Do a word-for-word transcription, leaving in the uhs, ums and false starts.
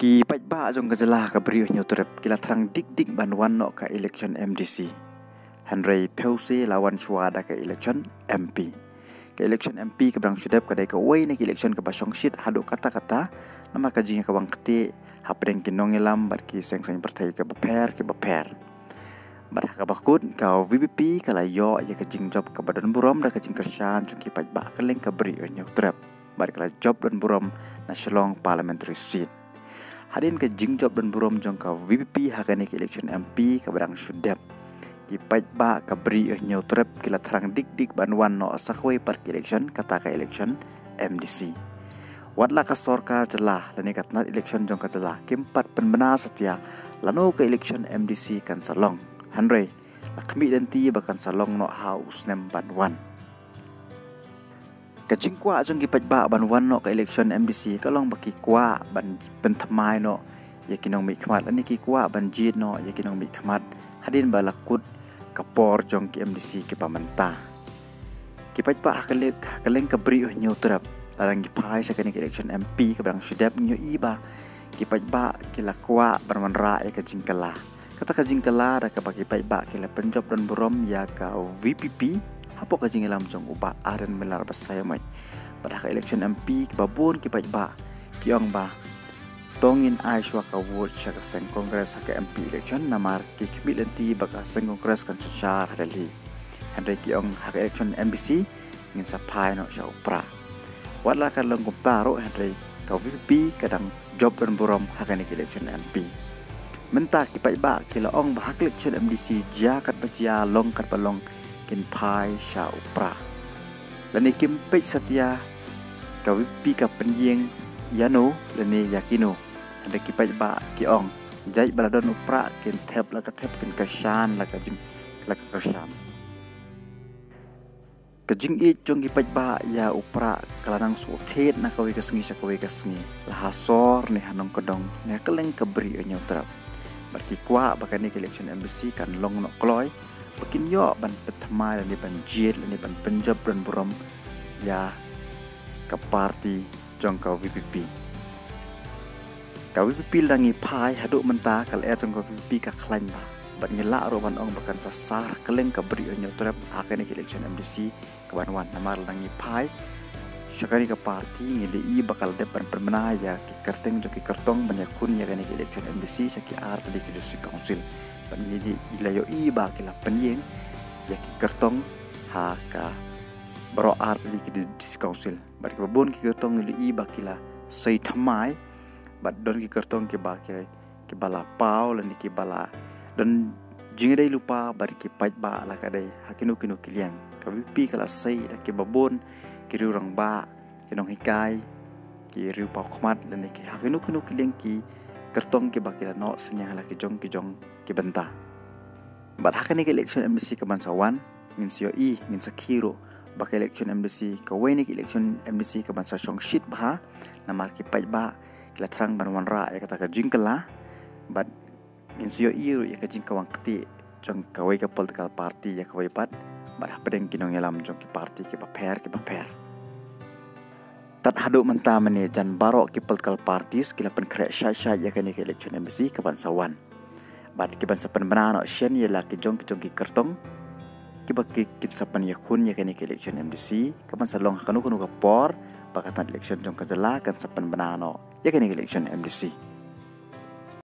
Ki paidbah jong ka jylla ha ka Bri u Hynñiewtrep ki la thrang dik dik ban wan noh ka election M D C. Hynrei phewse la wan shuwa da ka election M P. Ka election M P kaba dang shu dep ka dei kawei na ki election kaba shongshit haduh katta katta, namar ka jingïakawang ktieh hapdeng ki nongïalam bad ki seng saiñ pyrthei kiba pher kiba pher. Bad ha kaba kut, ka V P P ka la ïoh ïa ka jingjop kaba don burom da ka jingkyrshan jong ki paidbah kylleng ka Bri u Hynñiewtrep. Bad ka la jop don burom na Shillong Parliamentary Seat. Hadien ka jingjop don burom jong ka V P P ha kane ka election M P kaba dang shu dep, ki paidbah ka Bri u Hynñiewtrep ki la thrang dik dik ban wan noh sa kawei pat ka election, kata ka election M D C. Wat la ka sorkar jylla lane ka tnat election jong ka jylla kim pat pynbna satia lano ka election M D C kan sa long, hynrei la khmih lynti ba kan sa long noh ha u snem ban wan. Ka jingkwah jong ki paidbah ban wan noh ka election M D C ka long ba ki kwah ban pynthymmai noh ïa ki nongmihkhmat lane ki kwah ban jied noh ïa ki nongmihkhmat hadien ba la kut ka por jong ki M D C kiba mynta. Ki paidbah ha kylleng, ha kylleng ka Bri u Hynñiewtrep, la dang ngi phai sha kane ka election M P kaba dang shu dep, ngi ïohi ba ki paidbah ki la kwah ban wanrah ïa ka jingkylla. Kata ka jingkylla da kaba ki paidbah ki la pynjop don burom ïa ka V P P hapoh ka jingïalam jong u Bah Ardent Miller Basaiawmoit. Bad ha ka election M P kiba bun ki paidbah ki ong ba to ngin ai shuwa ka vote sha ka seng Congress ha ka M P election, namar ki khmih lynti ba ka seng Congress kan synshar ha Delhi. Hynrei ki ong ha ka election M D C ngin sa phai noh sha u Prah. Wat la ka long kumta ruh, hynrei ka V P P ka dang jop don burom ha kane ka election M P. Mynta ki paidbah ki la ong ba ha ka election M D C jia katba jia, long katba long, kin phai sha u Prah. Lane kim peit satia ka V P P ka pynïeng ïano lane ïa kino. Hynrei ki paidbah ki ong, jait ba la don u Prah, kin thep la ka thep, kin kyrshan la ka jing, la ka kyrshan. Ka jingïeit jong ki paidbah ïa u Prah ka la nang shu thied na kawei ka sngi sha kawei ka sngi, la ha sor ne ha nongkyndong ne ha kylleng ka Bri u Hynñiewtrep. Bad ki kwah ba kane ka election M D C kan long noh kloi, ba kin ïoh ban pynthymmai lane ban jied lane ban pynjop don burom ïa ka party jong ka V P P. Ka V P P la ngi phai haduh mynta, ka lyer jong ka V P P ka khlaiñ bha. Bad ngi lah ruh ban ong ba kan sa sar kylleng ka Bri u Hynñiewtrep ha kane ka election M D C kaban wan, namar la ngi phai sha kane ka party, ngi la ïohi ba ka la dep ban pynbna ïa ki kyrteng jong ki kyrtong ban ïakhun ïa kane ka election M D C sha ki ar tylli ki district council. Bad ngi la ïohi ba ki la pynïeng ïa ki kyrtong ha ka baroh ar tylli ki district council. Bad kiba bun ki kyrtong ngi la ïohi ba ki la sei thymmai. Bad don ki kyrtong kiba ki, kiba la paw lane kiba la don jingïadei lypa bad ki paidbah la ka dei ha kino kino ki liang. Ka V P P ka la sei da kiba bun ki riew rangbah, ki nonghikai, ki riew paw khmat lane ki ha kino kino ki liang ki kyrtong kiba ki la noh synñiang ha la ki jong ki jong ki bynta. Bad ha kane ka election M D C kaban sa wan, ngin sa ïohi, ngin sakhi ruh ba ka election M D C kawei na ki election M D C kaban sa shongshit bha, namar ki paidbah ki la thrang ban wanrah ïa kata ka jingkylla. Bad ngin sa ïohi ruh ïa ka jingkawang ktieh jong kawei ka political party ïa kawei pat, bad hapdeng ki nongïalam jong ki party kiba pher kiba pher. Tad haduh mynta mynne jan baroh ki political parties ki la pynkhreh shai shai ïa kane ka election M D C kaban sa wan. Bad kiban sa pynbna noh shen ïa la ki jong ki jong ki kyrtong kiba ki kin sa pynïakhun ïa kane ka election M D C kaban sa long ha kano kano ka por ba ka tnat election jong ka jylla kan sa pynbna noh ïa kane ka election M D C.